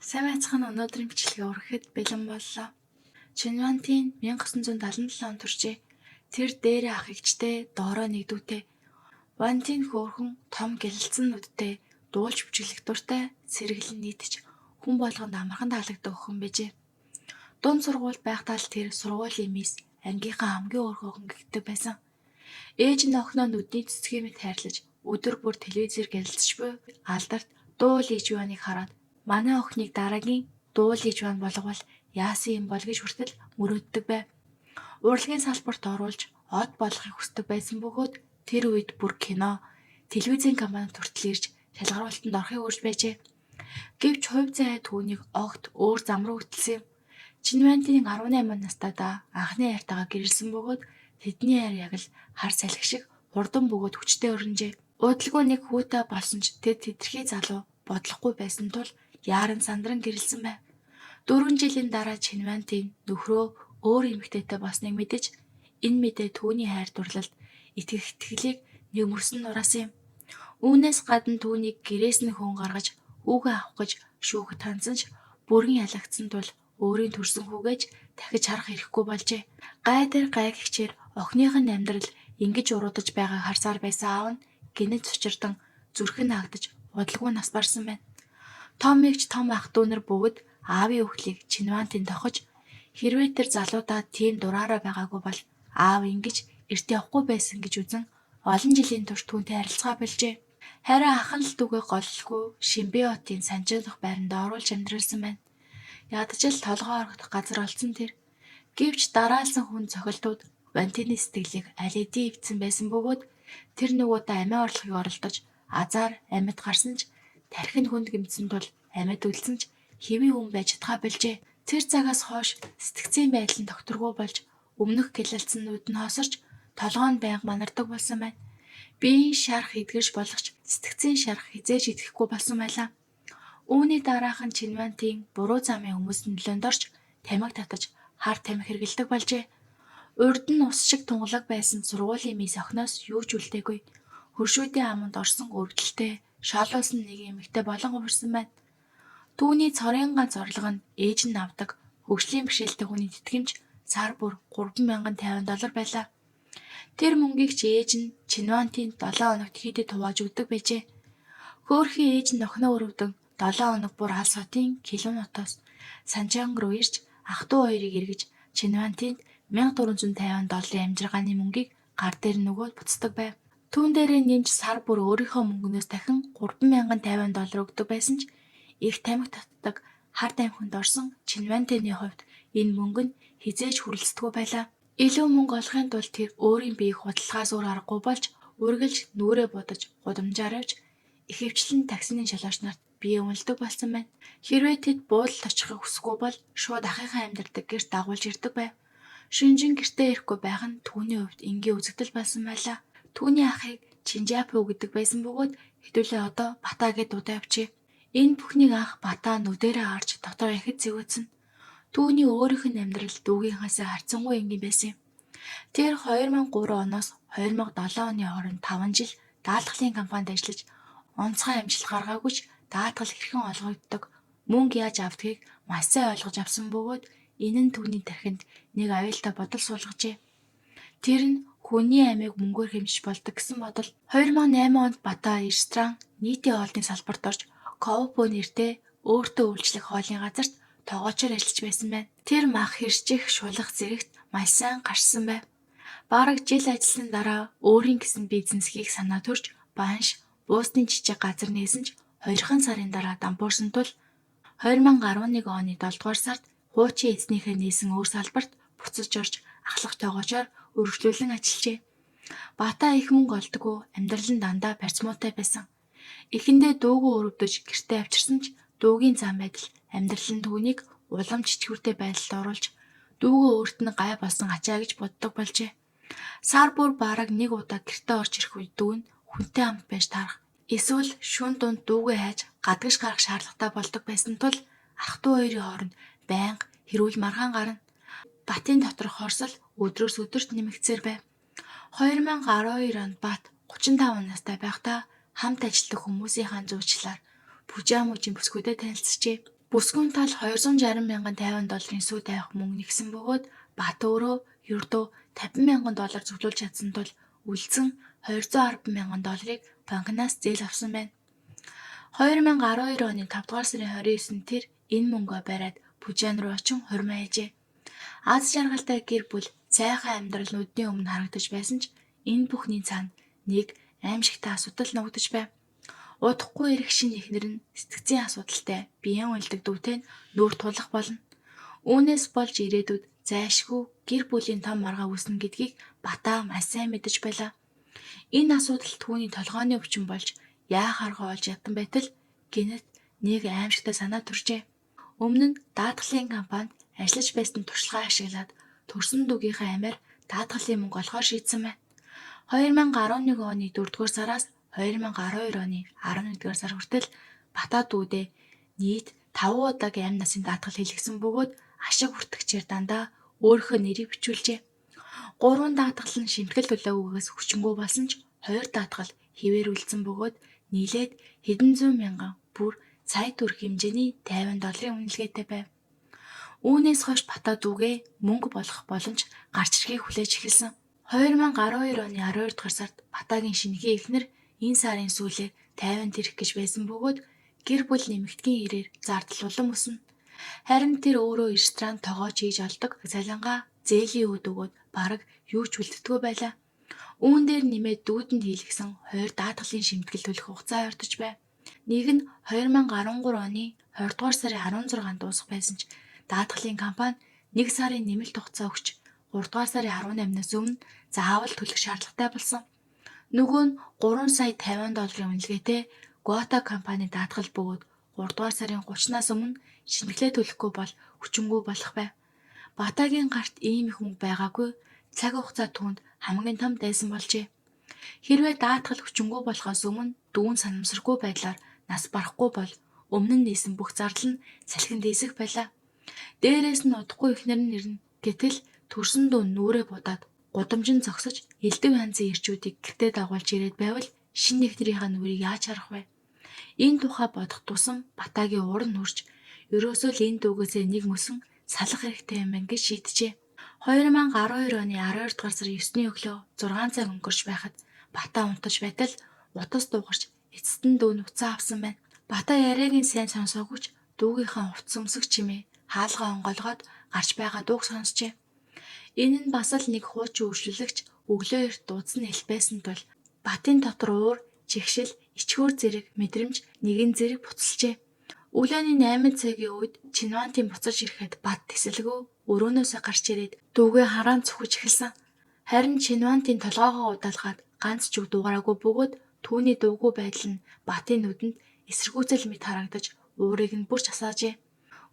Сайн байцгаана, өнөөдрийн бичлэгээ хүрэхэд бэлэн боллоо. Чинвантийн 1977 онд төржээ. Тэр дээрээ ах эгчтэй, доороо нэг дүүтэй. Вантин хөөрхөн том гялалзсан нүдтэй, дуулж бүжиглэх дуртай, сэргэлэн нийтж хүн болгонд амархан таалагддаг охин байжээ. Дунд сургуульд байхдаа л тэр сургуулийн мисс, ангийнхаа хамгийн хөөрхөн охин гэгддэг байсан. Ээж нь охиноо нүдний цэцгийн мэт хайрлаж, өдөр бүр телевизээр гялалзаж буй алдарт Дуу Лижуаныг хараад манай охиныг дараагийн Дуу Лижуан болговол яасан юм бол гэж хүртэл мөрөөддөг байв. Урлагийн салбарт оруулж од болохыг хүсдэг байсан бөгөөд тэр үед бүр кино, телевизийн компанид хүртэл ирж шалгаруулалтанд орохыг урьж байжээ. Гэвч хувь заяа түүнийг огт өөр зам руу хөтөлсөн юм. Чинвантийн 18 настайдаа анхны хайртайгаа гэрлэсэн бөгөөд тэдний хайр яг л хар салхи шиг хурдан бөгөөд хүчтэй өрнөжээ. Удалгүй нэг хүүтэй болсон ч тэд хэтэрхий залуу бодлохгүй байсан тул яаран сандран гэрлэсэн байв. 4 жилийн дараа Чинвантийн нөхрөө өөр эмэгтэйтэй болсныг мэдэж, энэ мэдээ түүний хайр дурлалд итгэх итгэлийг нэмэрсэн нураасан юм. Үүнээс гадна түүнийг гэрээс нь хөн гаргаж хүүгээ авах гэж шүүхэд хандсан ч бүрэн ялагдсан тул өөрийн төрсөн хүүгээ ч дахиж харах эрхгүй болжээ. Гай дээр гай гэгчээр охиных нь амьдрал ингэж уруудаж байгааг харсаар байсан аав нь гэнэт цочирдан зүрх нь хаагдаж удалгүй нас барсан байна. Том эгч, том ах дүү нар бүгд аавын үхлийг Чинвантын тохиж, хэрвээ тэр залуудаа тийм дураараа байгаагүй бол аав ингэж эрт явахгүй байсан гэж үзэн олон жилийн турш түүнтэй харилцаа болжээ. Харин ах нь л дүүгээ голлолгүй Шимбэ хотын Санжин дахь байранд оруулж амьдруулсан байна. Ядаж л толгой оргодох газар олдсон тэр. Гэвч дараалсан хүн цохилтууд Вантины сэтгэлийг аль хэдийн эвдсэн байсан бөгөөд тэр нэг удаа амиа орлохыг оролдож азаар амьд гарсан ч тархи нь хүнд гэмтсэн тул амьд үлдсэн ч хэвийн хүн байж чадхаа болжээ. Тэр цагаас хойш сэтгэцийн байдал нь тогтворгүй болж өмнөх гялалзсан нүд нь хоосорч толгой нь байнга манардаг болсон байна. Биеийн шарх эдгэрч болох ч сэтгэцийн шарх хэзээ ч идэхгүй болсон байлаа. Үүний дараахан Чинвантын буруу замын хүмүүс нөлөөнд орж тамхи татаж хар тамхи хэрэглэдэг болжээ. Урд нь ус шиг тунгалаг байсан сургуулийн мисс охиноос юу ч үлдээгүй. Хөршүүдийн аманд орсон өргөдөлтэй шоолоосон нэг эмэгтэй болон хувирсан байна. Түүний цорын ганц орлого нь ээж нь авдаг хөгжлийн бэрхшээлтэй хүний тэтгэмж сар бүр 3050 доллар байлаа. Тэр мөнгийг ч ээж нь Чинвантын 7 хоногт хэд хувааж өгдөг байжээ. Хөөрхий ээж нь охиноо өрөвдөн 7 хоног бүр алс хотын Килунотоос Санчанг руу ирж ах дүү хоёрыг эргэж Чинвантинд 1450 долларын амжиргааны мөнгийг гар дээр нь өгөөд буцдаг байв. Түүн дээрээ нэмж сар бүр өөрийнхөө мөнгнөөс дахин 3050 доллар өгдөг байсан ч их тамхи татдаг хар тамхинд орсон Чинвантины хувьд энэ мөнгө нь хэзээ ч хүрэлцдэггүй байлаа. Илүү мөнгө олохын тулд тэр өөрийн биеийг худалдахаас өөр аргагүй болж үргэлж нүүрээ будаж гудамжаар явж ихэвчлэн таксины шалгууч нарт бие үнэлдэг болсон байна. Хэрвээ тэд буудалд очихыг хүсэхгүй бол шууд ахыхаа амьдардаг гэрт дагуулж ирдэг байв. Шөнөжин гэртээ ирэхгүй байх нь түүний хувьд энгийн үзэгдэл болсон байлаа. Түүний ахыг Чинжапу гэдэг байсан бөгөөд хэдүүлээ одоо Бата гээд дуудаа явжээ. Энэ бүхнийг анх Бата нүдэрээ харж дотроо ихэд зэвүүцэн. Түүний өөрийнх нь амьдрал дүүгийнхээсээ харьцангуй энгийн байсан юм. Тэр 2003 оноос 2007 оны хооронд 5 жил даатгалын компанид ажиллаж онцгой амжилт гаргаагүй ч даатгал хэрхэн олгогддог, мөнгө яаж авдгийг маш сайн ойлгож авсан бөгөөд энэ нь түүний тархинд нэг аюултай бодол суулгажээ. Тэр нь хүний амийг мөнгөөр хэмжиж болдог гэсэн бодол. 2008 онд Бата ресторан нийтийн хоолны салбарт орж Ковпо нэртэй өөртөө үйлчлэх хоолны газарт тогоочоор ажиллаж байсан байна. Тэр мах хэржих шулах зэрэгт маш сайн гарсан байв. Бараг жил ажилласны дараа өөрийн гэсэн бизнес хийх санаа төрж банш буусны жижиг газар нээсэн ч 2 сарын дараа дампуурсан тул 2011 оны 7 дугаар сард хуучин эзнийхээ нээсэн өөр салбарт буцаж орж ахлах тогоочоор үргэлжлүүлэн ажиллажээ. Бата их мөнгө олдоггүй, амьдрал нь дандаа барьц муутай байсан. Эхэндээ дүүгөө өрөвдөж гэртээ авчирсан ч дүүгийн зан байдал амьдрал нь түүнийг улам чичгүүртэй байдалд оруулж дүүгөө өөрт нь гай болсон ачаа гэж боддог болжээ. Сар бүр бараг нэг удаа гэртээ орж ирэх үед дүү нь хүнтэй хамт байж таарах. Эсвэл шөнө дунд дүүгээ хайж гадагш гарах шаардлагатай болдог байсан тул ах дүү хоёрын хооронд байнга хэрүүл маргаан гарна. Батын доторх хорсол өдрөөс өдөрт нэмэгдсээр байв. 2012 онд Бат 35 настай байхдаа хамт ажилладаг хүмүүсийнхаа зуучлалаар Пүжаамужийн бүсгүйтэй танилцжээ. Бүсгүйн тал 260 мянган 50 долларын сүү тавих мөнгө нэгсэн бөгөөд Бат өөрөө ердөө 50 мянган доллар зөвлөж чадсан тул үлдсэн 210 мянган долларыг банкнаас зээл авсан байна. 2012 оны 5 дугаар сарын 29-нд тэр энэ мөнгөө бариад Пүжан руу очин хурим хайжээ. Аз жаргалтай гэр бүл сайхан амьдрал нүдний өмнө харагдаж байсан ч энэ бүхний цаана нэг аймшигтай асуудал нуугдаж байв. Удахгүй ирэх шинэ эхнэр нь сэтгцийн асуудалтай биеэн уйлдаг дүүтэй нь нүүр тулах болно. Үүнээс болж ирээдүйд зайлшгүй гэр бүлийн том маргаа үүснэ гэдгийг Батаа маш сайн мэдэж байлаа. Энэ асуудал түүний толгойн өвчин болж яах аргаа олж ядсан байтал гэнэт нэг аймшигтай санаа төржээ. Өмнө нь даатгалын компанид ажиллаж байсан туршлагаа ашиглаад төрсөн дүүгийнхээ амиар даатгалын мөнгө олохоор шийдсэн байна. 2011 оны 4-р сараас 2012 оны 11-р сар хүртэл Бата дүүдээ нийт 5 удаагийн амь насын даатгал хийлгэсэн бөгөөд ашиг хүртэгчээр дандаа өөрийнхөө нэрийг бичүүлжээ. 3 даатгал нь шимтгэл төлөөгүйгээс хүчингүй болсон ч 2 даатгал хэвээр үлдсэн бөгөөд нийлээд хэдэн зуун мянган бүр сая төгрөг хэмжээний 50 долларын үнэлгээтэй байв. Үүнээс хойш Бата дүүгээ мөнгө болох боломж гарч ирэхийг хүлээж эхэлсэн. 2012 оны 12 дугаар сард Батагийн шинэхэн эхнэр энэ сарын сүүлээр 50-нд ирэх гэж байсан бөгөөд гэр бүл нэмэгдэхийн хэрээр зардал улам өснө. Харин тэр өөрөө ресторан тогооч хийж олдог цалингаа зээлийн үд өгөөд бараг юу ч үлддэггүй байлаа. Үүн дээр нэмээд дүүдэнд хийлгэсэн 2 даатгалын шимтгэл төлөх хугацаа ойртож байв. Нэг нь 2013 оны 20 дугаар сарын 16-нд дуусах байсан ч даатгалын компани 1 сарын нэмэлт хугацаа өгч 3 дугаар сарын 18-наас өмнө заавал төлөх шаардлагатай болсон. Нөгөө нь 3 сая 50 долларын үнэлгээтэй Гота компани даатгал бөгөөд 3 дугаар сарын 30-наас өмнө шимтгэлээ төлөхгүй бол хүчингүй болох байв. Батагийн гарт ийм их мөнгө байгаагүй цаг хугацаа түүнд хамгийн том дайсан болжээ. Хэрвээ даатгал хүчингүй болохоос өмнө дүүн санамсаргүй байдлаар нас барахгүй бол өмнө нь нээсэн бүх зардал нь салхинд дээсэх байлаа. Дээрээс нь удахгүй эхнэр нь ирнэ. Гэтэл төрсөн дүү нүрээ будаад гудамжинд зогсож элдэв янзын эрчүүдийг гэртээ дагуулж ирээд байвал шинэ эхнэрийнхээ нүрийг яаж харах вэ? Энэ тухай бодох тусам Батагийн уур нь хөрч ерөөсөө л энэ дүүгээсээ нэг мөсөн салах хэрэгтэй юм байна гэж шийджээ. 2012 оны 12 дугаар сарын 9-ний өглөө 6 цаг өнгөрч байхад Бата унтаж байтал утас дуугарч эцэст нь дүү нь утсаа авсан байна. Бата яриаг нь сайн сонсоогүй ч дүүгийнхээ хувцас өмсөх чимээ хаалгаа онгойлгоод гарч байгаа дууг сонсчээ. Энэ нь бас л нэг хуучин өршлөгч өглөө эрт дуудсан элт байсан тул Батын дотор уур, чигшил, ичгүүр зэрэг мэдрэмж нэгэн зэрэг буцалжээ. Өглөөний 8 цагийн үед Чинвантын буцаж ирэхэд Бат тэсэлгүй өрөөнөөсөө гарч ирээд дүүгээ хараан цүхэж эхэлсэн. Харин Чинвантын толгоогоо удаалгаад ганц ч үг дуугараагүй бөгөөд түүний дуугүй байдал нь Батын нүдэнд эсэргүүцэл мэт харагдаж уурыг нь бүрч асаажээ.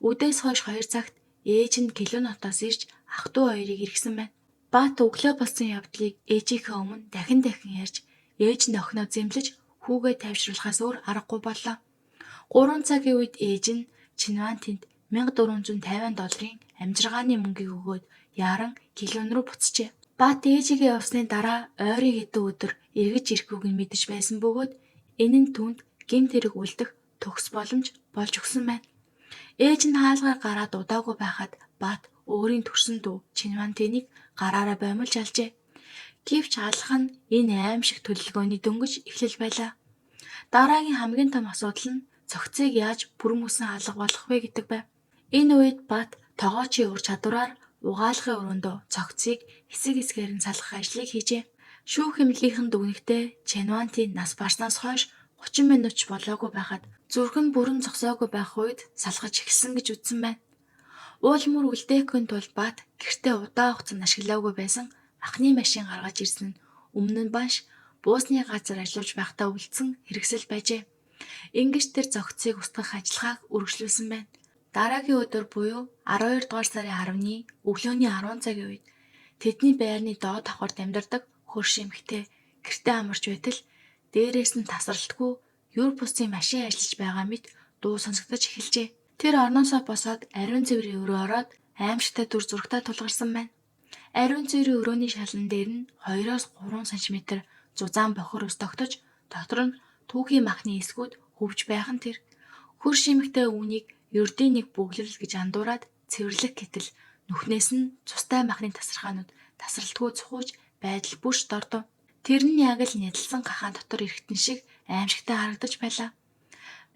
Үдээс хойш 2 цагт ээж нь Келүн хотоос ирж ах дүү хоёрыг эргэсэн байна. Бат өглөө болсон явдлыг ээжийнхээ өмнө дахин дахин ярьж ээж нь охиноо зэмлэж хүүгээ тайвшруулахаас өөр аргагүй боллоо. 3 цагийн үед ээж нь Чинвантинд 1450 долларын амжиргааны мөнгийг өгөөд яаран Келүн рүү буцжээ. Бат ээжигээ явсны дараа ойрын хэдэн өдөр эргэж ирэхгүйг нь мэдэж байсан бөгөөд энэ нь түүнд гэмт хэрэг үлдэх төгс боломж болж өгсөн байна. Ээж нь хаалгаар гараад удаагүй байхад Бат өөрийн төрсөн дүү Чинвантинийг гараараа бомилж алжээ. Гэвч алах нь энэ аймшиг төлөвлөгөөний дөнгөж эхлэл байлаа. Дараагийн хамгийн том асуудал нь цогцыг яаж бүр мөсөн алга болгох вэ гэдэг байв. Энэ үед Бат тогоочийн ур чадвараар угаалгын өрөөндөө цогцыг хэсэг хэсгээр нь салгах ажлыг хийжээ. Шүүх хэмнэлийнхэн дүгнэхдээ Чинвантин нас барснаас хойш 30 минут ч болоогүй байхад зүрх нь бүрэн зогсоогүй байх үед салгаж эхэлсэн гэж үзсэн байна. Уул мөр үлдээхийн тулд Бат гэртээ удаан хугацаанд ашиглаагүй байсан анхны машин гаргаж ирсэн нь өмнө нь бааш буусны газар ажиллаж байхдаа үлдсэн хэрэгсэл байжээ. Ингэж тэр зохицыг устгах ажиллагааг үргэлжлүүлсэн байна. Дараагийн өдөр буюу 12 дугаар сарын 10-ны өглөөний 10 цагийн үед тэдний байрны доод давхарт амьдардаг хөрш эмэгтэй гэртээ амарч байтал дээрээс нь тасралтгүй юр бусын машин ажиллаж байгаа мэт дуу сонсогдож эхэлжээ. Тэр орноосоо босоод ариун цэврийн өрөө ороод аймшигтай дүр зурагтай тулгарсан байна. Ариун цэврийн өрөөний шалан дээр нь 2-3 см зузаан бохир ус тогтож дотор нь түүхийн махны эсгүүд хөвж байх нь тэр. Хөрш эмэгтэй үүнийг ердийн нэг бөглөрөл гэж андуураад цэвэрлэх гэтэл нүхнээс нь цустай махны тасархаанууд тасралтгүй цухууж байдал бүрч дордов. Тэр нь яг л нядалсан гахаан дотор эргэтэн шиг аимшигтай харагдаж байлаа.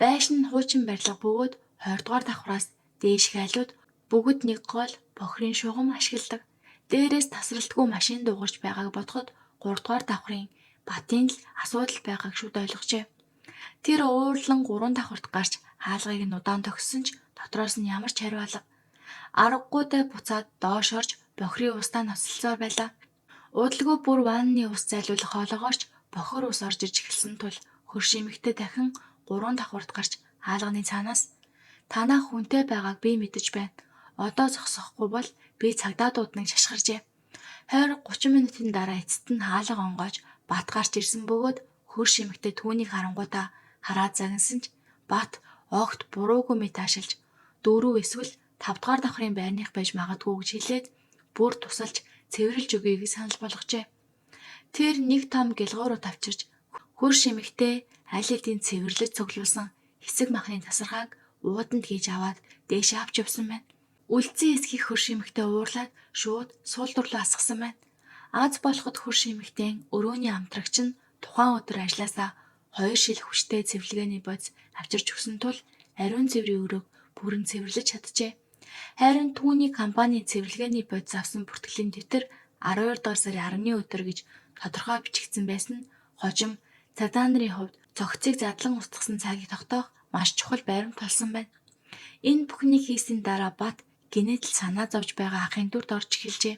Байшин нь хуучин барилга бөгөөд 20 дугаар давхраас дээш хайлууд бүгд нэг гол бохирын шугам ашигладаг. Дээрээс тасралтгүй машин дуугарч байгааг бодоход 3 дугаар давхрын Батын л асуудал байгааг шүд ойлгожээ. Тэр уурлан 3 давхарт гарч хаалгыг нь удаан тохисон ч дотроос нь ямар ч хариу алга. Аргагүйдээ буцаад доош орж бохирын устаа ноцолсоор байлаа. Удалгүй бүр ванны ус зайлуулах хоолоогоорч бохир ус орж иж эхэлсэн тул хөрш эмэгтэй дахин 3 давхарт гарч хаалганы цаанаас танаа хүнтэй байгааг би мэдэж байна. Одоо зогсохгүй бол би цагдаа дуудныг шашхаржээ. Хойр 30 минутын дараа эцэст нь хаалга онгойж Бат гарч ирсэн бөгөөд хөрш эмэгтэй түүнийг харангуутаа хараад загнасан ч Бат огт буруугүй мэт аашилж 4 эсвэл 5 дугаар давхрын байрных байж магадгүй гэж хэлээд бүр тусалж цэвэрлж өгье гэж санал болгожээ. Тэр нэг том гэлгөө рүү тавчирч хөрш эмэгтэй аль хэдийн цэвэрлэж цуглуулсан хэсэг махны тасархааг ууданд хийж аваад дээшээ авч явсан байна. Үлдсэн эсхийг хөрш эмэгтэй уурлаад шууд сул дурлаа асгасан байна. Аз болоход хөрш эмэгтэй өрөөний амтрагч нь тухайн өдөр ажлаасаа 2 шил хүчтэй цэвэрлэгээний бодис авчирч өгсөн тул ариун цэврийн өрөөг бүрэн цэвэрлэж чаджээ. Харин түүний компанийн цэвэрлэгээний бодис авсан бүртгэлийн дэвтэр 12 дугаар сарын 10-ны өдөр гэж тодорхой бичигдсэн байсан нь хожим цагдаа нарын хувьд цогцыг задлан устгасан цагийг тогтоох маш чухал баримт болсон байна. Энэ бүхнийг хийсний дараа Бат гэнэт л санаа зовж байгаа ахын дүрд орж эхэлжээ.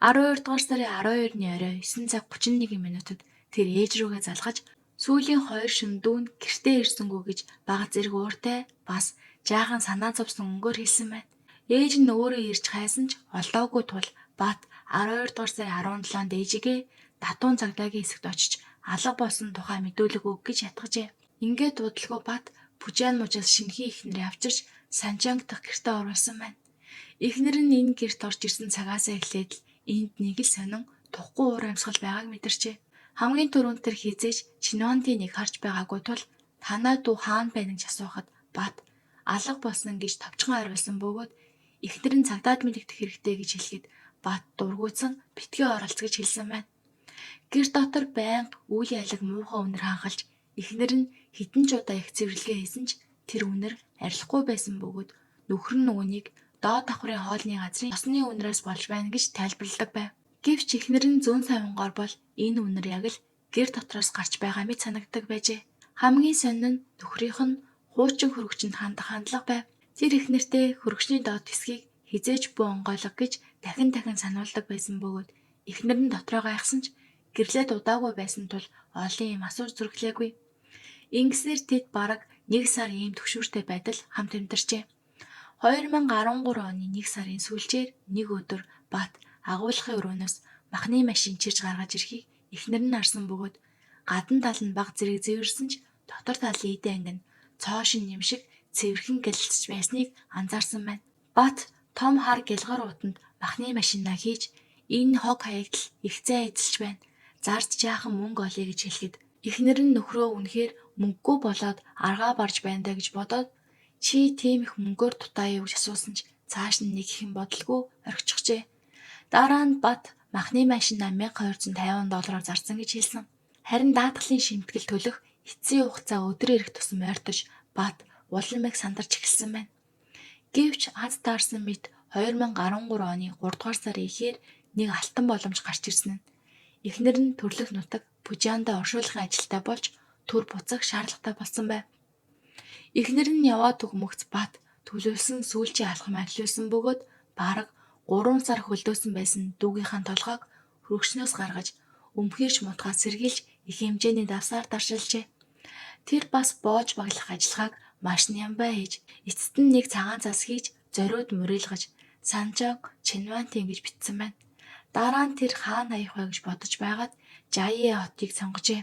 12 дугаар сарын 12-ны орой 9 цаг 31 минутад тэр ээж рүүгээ залгаж сүүлийн 2 шөнө дүү нь гэртээ ирсэнгүй гэж бага зэрэг ууртай бас жаахан санаа зовсон өнгөөр хэлсэн байна. Ээж нь өөрөө ирж хайсан ч олдоогүй тул Бат 12 дугаар сарын 17-нд ээжигээ датуун цагдаагийн хэсэгт очиж алга болсон тухай мэдүүлэг өг гэж ятгажээ. Ингээд удалгүй Бат Пүжан мужаас шинэхэн эхнэрээ авчирч Санчанг дахь гэртээ оруулсан байна. Эхнэр нь энэ гэрт орж ирсэн цагаасаа эхлээд л энд нэг л сонин тухгүй уур амьсгал байгааг мэдэрчээ. Хамгийн түрүүнд тэр хизээж Чинвантын нэг харж байгаагүй тул танай дүү хаана байна гэж асуухад Бат алга болсон гэж товчхон хариулсан бөгөөд эхнэр нь цагдаад мэдэгдэх хэрэгтэй гэж хэлэхэд Бат дургуутсан битгий оролц гэж хэлсэн байна. Гэр дотор байнга үйл ялаг муухай үнэр ханхалж эхнэр нь хэдэн ч удаа их цэвэрлэгээ хийсэн ч тэр үнэр арилахгүй байсан бөгөөд нөхөр нь үүнийг доод давхрын хоолны газрын цосны үнрээс болж байна гэж тайлбарладаг байв. Гэвч эхнэр нь зүүн савнгаар бол энэ үнэр яг л гэр дотроос гарч байгаа мэт санагддаг байжээ. Хамгийн сонин нь нөхрийнх нь хуучин хөргөгчөнд хандах хандлага байв. Тэр эхнэртээ хөргөгчний доод хэсгийг хизээж бүү онгойлго гэж дахин дахин сануулдаг байсан бөгөөд эхнэр нь дотроо гайхсан ч гэрлээд удаагүй байсан тул олон юм асууж зүрхлээгүй. Ингэснээр тэд бараг 1 сар ийм түгшүүртэй байдал хамт амьдарчээ. 2013 оны 1 сарын сүүлчээр нэг өдөр Бат агуулгын өрөөнөөс махны машин чирж гаргаж ирэхийг эхнэр нь харсан бөгөөд гадна тал нь бага зэрэг зэвэрсэн ч дотор талын эдэн анги нь цоо шинэ юм шиг цэвэрхэн гялалзаж байсныг анзаарсан байна. Бат том хар гялгар утанд махны машинаа хийж энэ хог хаягдал их зай эзэлж байна. Зарж жаахан мөнгө олъё гэж хэлэхэд эхнэр нь нөхрөө үнэхээр мөнгөгүй болоод аргаа барж байна даа гэж бодоод чи тийм их мөнгөөр дутаа юу гэж асуусан ч цааш нь нэг их юм бодолгүй орхичихжээ. Дараа нь Бат махны машинаа 1250 доллараар зарсан гэж хэлсэн. Харин даатгалын шимтгэл төлөх эцсийн хугацаа өдөр ирэх тусам ойртож Бат улам их сандарч эхэлсэн байна. Гэвч аз таарсан мэт 2013 оны 3 дугаар сарын ихээр нэг алтан боломж гарч ирсэн нь. Эхнэр нь төрлөх нутаг Пүжианда оршуулгын ажилтай болж төр буцах шаардлагатай болсон байв. Эхнэр нь яваад өгмөгц Бат төлөвлөсөн сүүлчийн алхам ажилуулсан бөгөөд бараг 3 сар хөлдөөсөн байсан дүүгийнхаа толгойг хөргөгчнөөс гаргаж өмхийрч мутгаа сэргийлж их хэмжээний давсаар даршилжээ. Тэр бас боож баглах ажиллагааг маш нямбай хийж эцэст нь нэг цагаан цас хийж зориуд мурилгаж Санжог Чинвантин гэж бичсэн байна. Дараа нь тэр хаана хаях вэ гэж бодож байгаад Жае хотыг сонгожээ.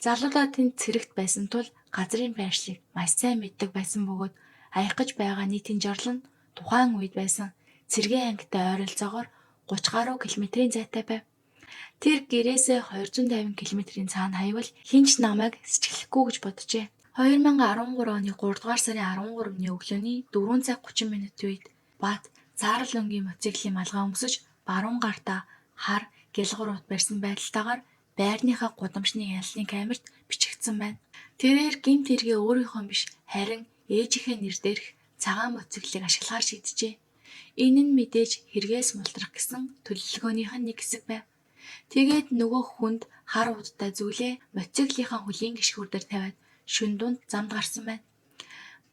Залуудаа тэнд цэрэгт байсан тул газрын байршлыг маш сайн мэддэг байсан бөгөөд аях гэж байгаа нийтийн жорлол нь тухайн үед байсан цэргийн ангитай ойролцоогоор 30 гаруй километрийн зайтай байв. Тэр гэрээсээ 250 километрийн цаана хаявал хэн ч намайг сэжиглэхгүй гэж боджээ. 2013 оны 3 дугаар сарын 13-ны өглөөний 4 цаг 30 минутын үед Бат цаарал өнгийн мотоциклийн малгай өмсөж баруун гартаа хар гялгар ут барьсан байдалтайгаар байрныхаа гудамжны хяналтын камерт бичигдсэн байна. Тэрээр гэмт хэрэгээ өөрийнхөө биш харин ээжийнхээ нэр дээрх цагаан мотоциклийг ашиглахаар шийджээ. Энэ нь мэдээж хэрэгээс мултрах гэсэн төлөвлөгөөнийх нь нэг хэсэг байв. Тэгээд нөгөө хүнд хар удтай зүйлээ мотоциклийнхаа хөлийн гишгүүр дээр тавиад шөнө дунд замд гарсан байна.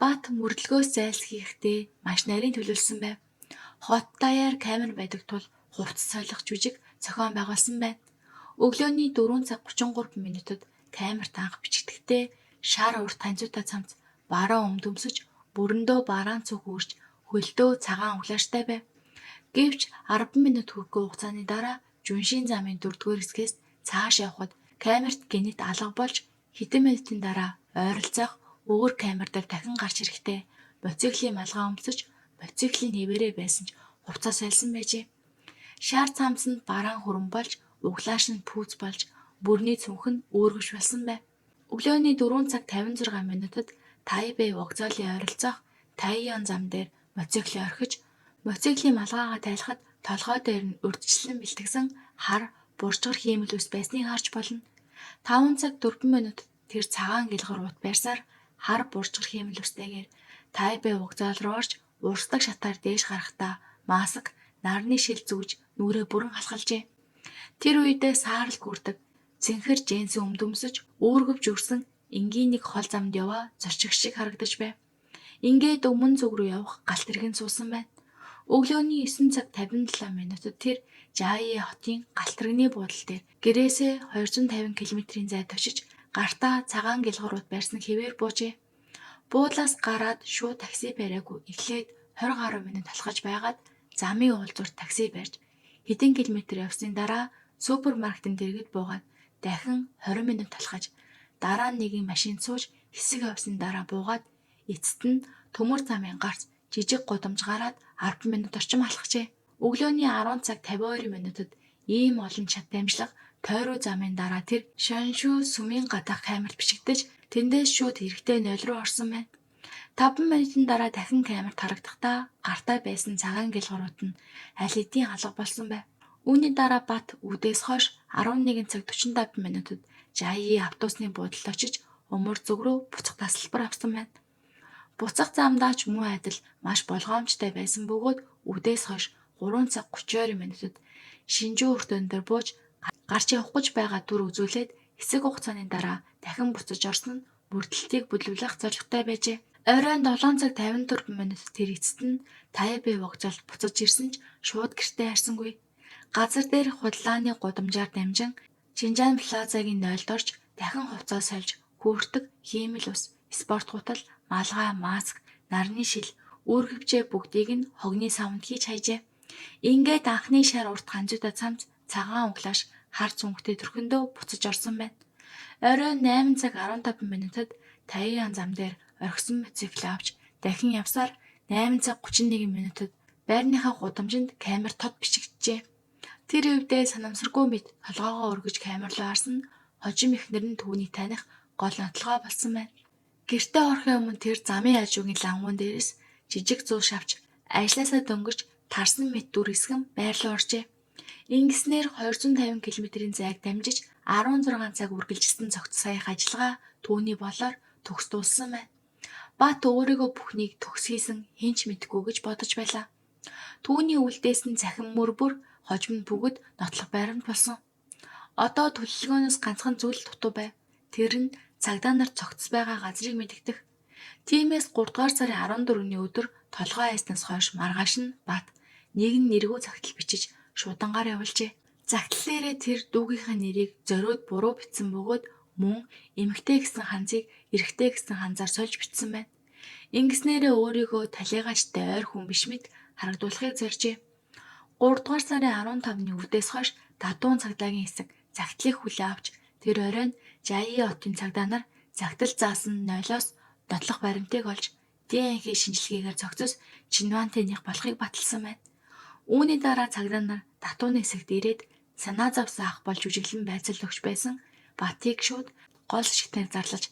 Бат мөрдлөгөөс зайлсхийхдээ маш нарийн төлөвлөсөн байв. Хот даяар камер байдаг тул хувцас солих жүжиг зохион байгуулсан байна. Өглөөний 4 цаг 33 минутад камерт анх бичигдэхдээ шар урт ханзуутай цамц баруун өмд өмсөж бүрэндөө бараан цүнх үүрч хөлдөө цагаан углааштай байв. Гэвч 10 минут хүрэхгүй хугацааны дараа Жуншийн замын 4-р хэсгээс цааш явхад камерт гэнэт алга болж хэдэн минутын дараа ойролцоох өөр камер дээр дахин гарч ирэхдээ мотоциклийн малгай өмсөж мотоциклийн хэвээрээ байсан ч хувцас сольсон байжээ. Шар цамц нь бараан хүрэн болж углааш нь пүүз болж бүрний цүнх нь үүргэвч болсон байв. Өглөөний 4 цаг 56 минутад Тайбэй вокзалын ойролцоох Тайян зам дээр мотоциклээ орхиж мотоциклийн малгайгаа тайлахад толгой дээр нь урьдчилан бэлтгэсэн хар буржгар хиймэл ус байсныг харж болно. 5 цаг 4 минутад тэр цагаан гэлгэр ут байрсаар хар буржгар хиймэл устэйгээр Тайбэй вокзал руу орж урсдаг шатаар дээш гарахдаа маск, нарны шил зүүж нүрээ бүрэн халахалжээ. Тэр үедээ саарал гүрдэг цэнхэр джинсэн өмд өмсөж үүргэвч үрсэн энгийн нэг хол замд яваа зорчих шиг харагдаж байв. Ингээд өмнө зүг рүү явах галт тэргэнд суусан байна. Өглөөний 9 цаг 57 минутад тэр Жаи хотын галт тэрэгний буудал дээр гэрээсээ 250 км-ийн зайд очиж гартаа цагаан гэлгэр ут байрсан хэвээр буужээ. Буудлаас гараад шууд такси бариагүй эхлээд 20 гаруй минут алхаж байгаад замын уулзуурт такси барьж хэдэн километр явсны дараа супермаркетын дэргэд буугаад дахин 20 минут алхаж дараа нь нэгэн машинд сууж хэсэг явсны дараа буугаад эцэст нь төмөр замын гарц жижиг гудамж гараад 10 минут орчим алхажээ. Өглөөний 10 цаг 52 минутад ийм олон шат дамжлага тойруу замын дараа тэр Шаншүү сүмийн гадаах камерт бичигдэж тэндээс шууд хэрэгтэй 0 руу орсон байна. 5 минутын дараа дахин камерт харагдахдаа гартаа байсан цагаан гэлгуурууд нь аль хэдийн алга болсон байв. Үүний дараа Бат үдээс хойш 11 цаг 45 минутад Жаи автобусны буудалд очиж өмөр зүг рүү буцах тасалбар авсан байна. Буцах замдаа ч муу адил маш болгоомжтой байсан бөгөөд үдээс хойш 3 цаг 32 минутад Шинжүү өртөөн дээр бууж гарч явах гэж байгаа дүр үзүүлээд хэсэг хугацааны дараа дахин буцаж орсон нь мөрдлөлтийг бүлэглэх зорилготой байжээ. Оройн 7 цаг 54 минут тэр эцэст нь Тайбэй вокзалд буцаж ирсэн ч шууд гэртээ харсангүй. Газар дээр худалдааны гудамжаар дамжин Чинжан плазагийн 0-д орж дахин хувцас сольж хүүртэг, хиймэл ус, спорт гутал, малгай, маск, нарны шил, үүргэвчээ бүгдийг нь хогны савнд хийж хайжээ. Ингээд анхны шар урт ганцуудаа цамц цагаан углааш хар цүнхтэй төрхөндөө буцаж орсон байна. Оройн 8 цаг 15 минутад Таян зам дээр орхисон мотоцикл авч дахин явсаар 8 цаг 31 минутад байрныхаа гудамжинд камер тод бичигджээ. Тэр үедээ санамсаргүй мэт толгойгоо өргөж камер руу харсан нь хожим эхнэр нь түүнийг таних гол нотлогоо болсон байна. Гэртээ орохын өмнө тэр замын хажуугийн лангуун дээрээс жижиг зул шавч ажлаасаа дөнгөж тарсан мэт дүр хэсгэн байр руу оржээ. Ингэснээр 250 км-ийн зайг дамжиж 16 цаг үргэлжилсэн цогц саях ажиллагаа түүний болоор төгс дууссан байна. Бат өөрийгөө бүхнийг төгс хийсэн хэн ч мэдэхгүй гэж бодож байлаа. Түүний үлдээсэн цахим мөр бүр хожим нь бүгд нотлох баримт болсон. Одоо төлөвлөгөөнөөс ганцхан зүйл дутуу байв. Тэр нь цагдаа нар цогцс байгаа газрыг мэдэгдэх. Тиймээс 3 дугаар сарын 14-ний өдөр толгой айснаас хойш маргааш нь Бат нэгэн нэргүй цагтл бичиж шуудангаар явуулжээ. Загтал дээрээ тэр дүүгийнхээ нэрийг зориуд буруу бичсэн бөгөөд мөн эмэгтэй гэсэн ханзыг эрэгтэй гэсэн ханзаар сольж бичсэн байна. Ингэснээрээ өөрийгөө талийгаачтай ойр хүн биш мэт харагдуулахыг зорьжээ. 3 дугаар сарын 15-ны үдээс хойш дадуун цагдаагийн хэсэг загтлыг хүлээн авч тэр оройн Жаи хотын цагдаа нар загтал заасан 0-оос нотлох баримтыг олж ДНХ шинжилгээгээр зохицос Чинвантеных болохыг баталсан байна. Үүний дараа цагдаа нар татууны хэсэгт ирээд санаа зовсон ах болж жүжиглэн байцаал өгч байсан Батыг шууд гол шигтээр зарлаж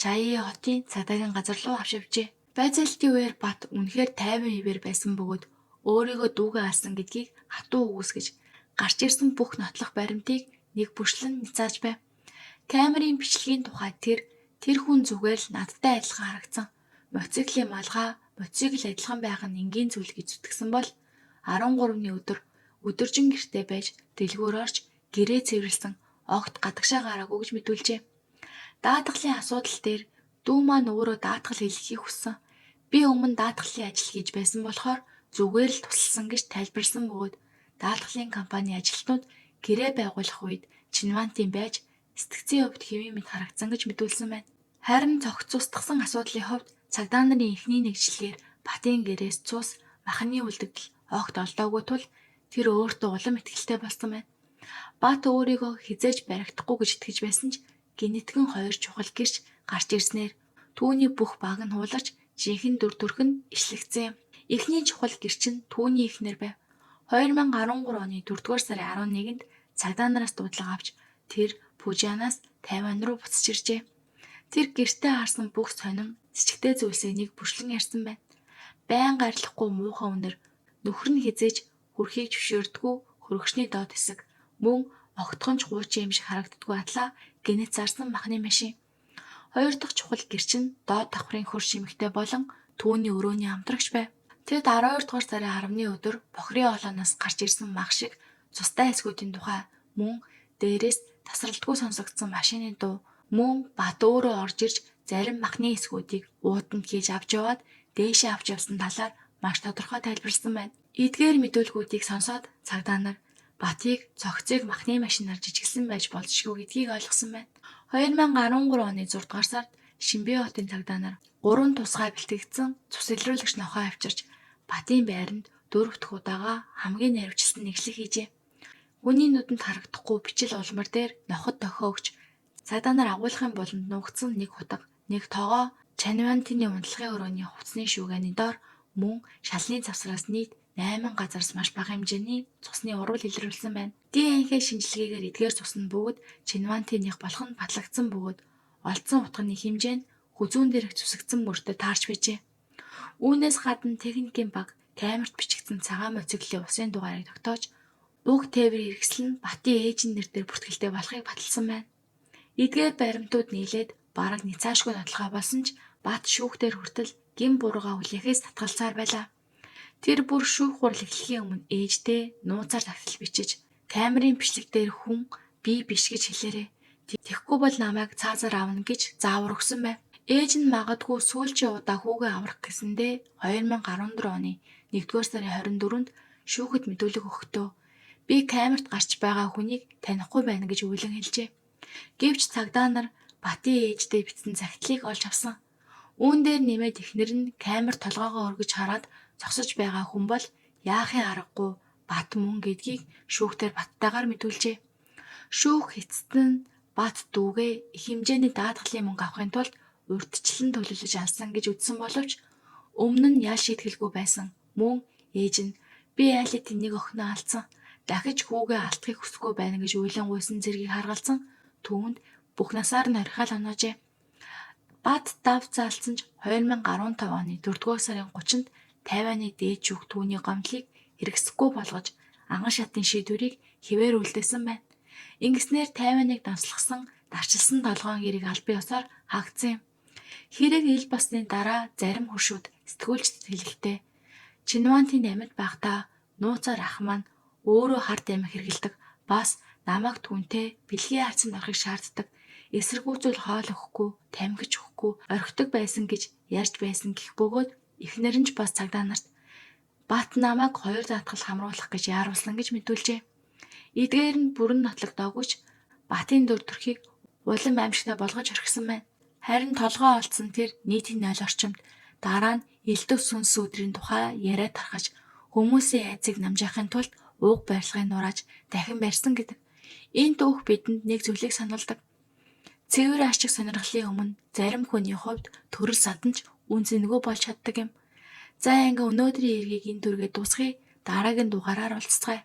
Чаяи хотын цагдаагийн газар руу авч явжээ. Байцаалтын үеэр Бат үнэхээр тайван хэвээр байсан бөгөөд өөрийгөө дүүгээ алсан гэдгийг хатуу үгүйсгэж гарч ирсэн бүх нотлох баримтыг нэг бүрчлэн няцааж байв. Камерын бичлэгийн тухай тэр хүн зүгээр л надтай адилхан харагдсан. Мотоциклийн малгай, мотоцикл адилхан байх нь энгийн зүйл гэж зүтгэсэн бол 13-ны өдөр өдөржин гэртээ байж дэлгүүр орж гэрээ цэвэрлэсэн огт гадагшаа гараагүй гэж мэдүүлжээ. Даатгалын асуудал дээр дүү маань өөрөө даатгал хийлгэхийг хүссэн. Би өмнө даатгалын ажил хийж байсан болохоор зүгээр л тусалсан гэж тайлбарласан бөгөөд даатгалын компани ажилтнууд гэрээ байгуулах үед Чинвантын байж сэтгцийн хувьд хэвийн мэд харагдсан гэж мэдүүлсэн байна. Харин цогц устгасан асуудлын хувьд цагдаа нарын эхний нэгжлэгээр Батын гэрээс цус, махны үлдэгдэл огт олдоогүй тул тэр өөртөө улам итгэлтэй болсон байна. Бат өөрийгөө хэзээ ч баригдахгүй гэж итгэж байсан ч гэнэтхэн хоёр чухал гэрч гарч ирснээр түүний бүх баг нь хууларч жинхэнэ дүр төрх нь ишлэгдсэн юм. Эхний чухал гэрч нь түүний эхнэр байв. 2013 оны 4-р сарын 11-нд цагдаа нараас дуудлага авч тэр Пужанаас Тайван руу буцаж иржээ. Тэр гэртээ харсан бүх сонин сэжигтэй зүйлсээ нэг бүрчлэн ярьсан байна. Байнга арилахгүй муухай үнэр, нөхөр нь хэзээ ч хүрхийг зөвшөөрдөггүй хөрөгчний доод хэсэг, мөн огтхон ч хуучин юм шиг харагддаггүй атлаа гэнэт зарсан махны машин. Хоёр дахь чухал гэрч нь доод давхрын хөр шимэгтэй болон түүний өрөөний хамтрагч байв. Тэд 12 дугаар сарын 10-ны өдөр бохирын олооноос гарч ирсэн мах шиг цустай хэсгүүдийн тухай мөн дээрээс тасралтгүй сонсогдсон машины дуу мөн Бат өөрөө орж ирж зарим махны хэсгүүдийг ууданд хийж авч яваад дээшээ авч явсан талаар маш тодорхой тайлбарласан байна. Эдгээр мэдүүлгүүдийг сонсоод цагдаа нар Батыг цогцыг махны машинаар жижиглэсэн байж болзошгүй гэдгийг ойлгосон байна. 2013 оны 6 дугаар сард Шинбэ хотын цагдаа нар 3 тусгай бэлтгэгдсэн цус илрүүлэгч нохой авчирч Батын байранд 4 дахь удаага хамгийн наривчлсан нэгшлэг хийжээ. Хүний нүдэнд харагдахгүй бичил улмар дээр ноход дохио өгч цагдаа нар агуулгын буланд нуугдсан нэг хутга, нэг тогоо Чанвантины унтлагын өрөөний хувцсны шүүгээний доор мөн шалны завсраас нийт 8 газараас маш бага хэмжээний цусны урвал илрүүлсэн байна. ДНХ шинжилгээгээр эдгээр цус нь бүгд Чинвантиных болох нь батлагдсан бөгөөд олдсон утганы хэмжээ нь хүзүүн дээрх зүсэгдсэн мөртөө таарч байжээ. Үүнээс гадна техникийн баг камерт бичигдсэн цагаан моциклийн усын дугаарыг тогтоож уг тээврийн хэрэгсэл нь Батын ээжийн нэр дээр бүртгэлтэй болохыг баталсан байна. Эдгээр баримтууд нийлээд бараг няцаашгүй нотлохоо болсон ч Бат шүүхтэр хүртэл гэм буруугаа хүлээхээс татгалзсаар байлаа. Тэр бүр шүүх хурал эхлэхийн өмнө ээждээ нууцаар тагтал бичиж камерын бичлэг дээр хүн би биш гэж хэлээрэй. Тэгэхгүй бол намайг цаазаар авна гэж заавар өгсөн байв. Ээж нь магадгүй сүүлчийн удаа хүүгээ аврах гэсэндээ 2014 оны 1-р сарын 24-нд шүүхэд мэдүүлэг өгөхдөө би камерт гарч байгаа хүнийг танихгүй байна гэж уйлан хэлжээ. Гэвч цагдаа нар Батын ээждээ бичсэн захидлыг олж авсан. Үүн дээр нэмээд эхнэр нь камер толгойгоо өргөж хараад зогсож байгаа хүн бол яахын аргагүй Бат мөн гэдгийг шүүхтэр баттайгаар мэдүүлжээ. Шүүх эцэст нь Бат дүүгээ их хэмжээний даатгалын мөнгө авахын тулд урьдчилан төлөвлөж алсан гэж үзсэн боловч өмнө нь ял шийтгэлгүй байсан. Мөн ээж нь би айл хэдийн нэг охиноо алдсан. Дахиж хүүгээ алдахыг хүсэхгүй байна гэж уйлан гуйсан зэргийг харгалзан түүнд бүх насаар нь орхиол оноожээ. Бат дав заалсан ч 2015 оны 4-р сарын 30-нд Тайваны дээд шүүх түүний гомдлыг хэрэгсэхгүй болгож анхан шатны шийдвэрийг хэвээр үлдээсэн байна. Ингэснээр Тайваныг данслахсан дарчилсан толгойн эрийг албан ёсоор хаагдсан юм. Хэрэг ил болсны дараа зарим хөршүүд сэтгүүлчдэд хэлэхдээ Чинвантын амьд байхдаа нууцаар ах маань өөрөө хар тамхи хэрэглэдэг, бас намайг түүнтэй бэлгийн харьцаанд орохыг шаарддаг, эсэргүүцэл хоол өгөхгүй, тамхи ч өгөхгүй, орхидог байсан гэж ярьж байсан гэх бөгөөд эхнэр нь ч бас цагдаа нарт Бат намайг хоёр даатгал хамруулах гэж яаруулсан гэж мэдүүлжээ. Эдгээр нь бүрэн нотлогдоогүй ч Батын дүр төрхийг улам аимшигтай болгож орхисон байна. Харин толгой олдсон тэр нийтийн 0 орчимд дараа нь элдв сүнс өдрийн тухай яриа тархаж хүмүүсийн айцыг намжаахын тулд ууг барилгыг нурааж дахин барьсан гэдэг. Энэ түүх бидэнд нэг зүйлийг сануулдаг. Цэвэр ашиг сонирхлын өмнө зарим хүний хувьд төрөл садан ч үнэ цэнэгүй болж чаддаг юм. За ингээ өнөөдрийн эргийг энэ түргээ дуусгая. Дараагийн дугаараар уулзацгаая.